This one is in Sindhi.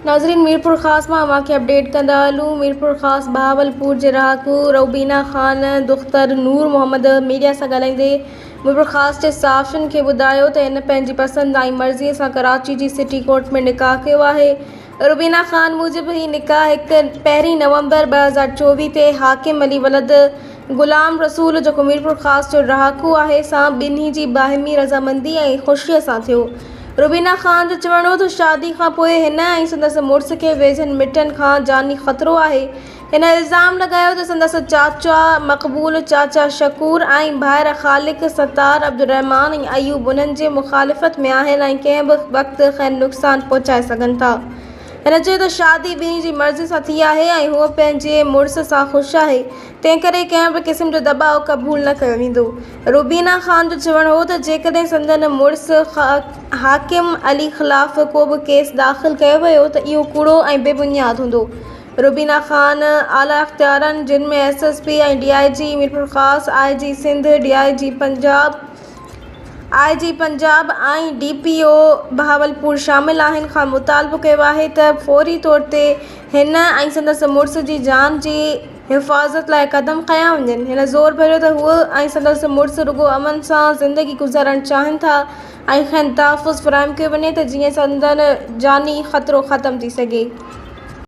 ناظرين ميرپورخاص مان اوهان کي اپڊيٽ ڪندا هلون ميرپورخاص بهاولپور جي رهاڪو روبينا خان دختر نور محمد ميڊيا سان ڳالهائيندي ميرپورخاص جي صحافين کي ٻڌايو ته هن پنهنجي پسند ۽ مرضي سان ڪراچي جي سٽي ڪورٽ ۾ نڪاح ڪيو آهي روبينا خان موجب هي نڪاح هڪ پهرين نومبر 2024 تي حاڪم علي ولد غلام رسول جيڪو ميرپورخاص جو رهاڪو آهي سان ٻنهي جي باهمي رضامندي ۽ خوشيء سان ٿيو. روبينا خان جو چوڻ هو ته شادي کان پوء هن ۽ سندس مڙس کي ويجهن مٽن کان جاني خطرو آهي. هن الزام لڳايو ته سندس چاچا مقبول، چاچا شڪور ۽ ڀائر خالق، ستار، عبدالرحمان ۽ ايوب انهن جي مخالفت ۾ آهن ۽ ڪنهن به وقت کين نقصان پهچائي سگهن ٿا. هن چيو ته شادي ٻنهي جي مرضي سان ٿي آهي ۽ هوء پنهنجي مڙس سان خوش آهي، تنهنڪري ڪنهن به قسم جو دٻاء قبول نه ڪيو ويندو. روبينا خان جو چوڻ هو ته جيڪڏهن سندن مڙس حاڪم علي خلاف ڪو به ڪيس داخل ڪيو ويو ته اهو ڪوڙو ۽ بي بنياد هوندو. روبينا خان اعليٰ اختيارن جن ۾ S S P ۽ D I G Mirpurkhas, I G Sindh, D I G Punjab, I G Punjab ۽ D P O Bahawalpur شامل آهن کان مطالبو ڪيو آهي ته فوري طور تي هن ۽ سندس مڙس جي جان جي حفاظت لاء قدم کنيا وڃن. هن زور ڀريو ته هوء ۽ سندس مڙس رڳو امن سان زندگي گذارڻ چاهين ٿا ۽ کين تحفظ فراهم ڪيو وڃي ته جيئن سندن جاني خطرو ختم ٿي سگهي.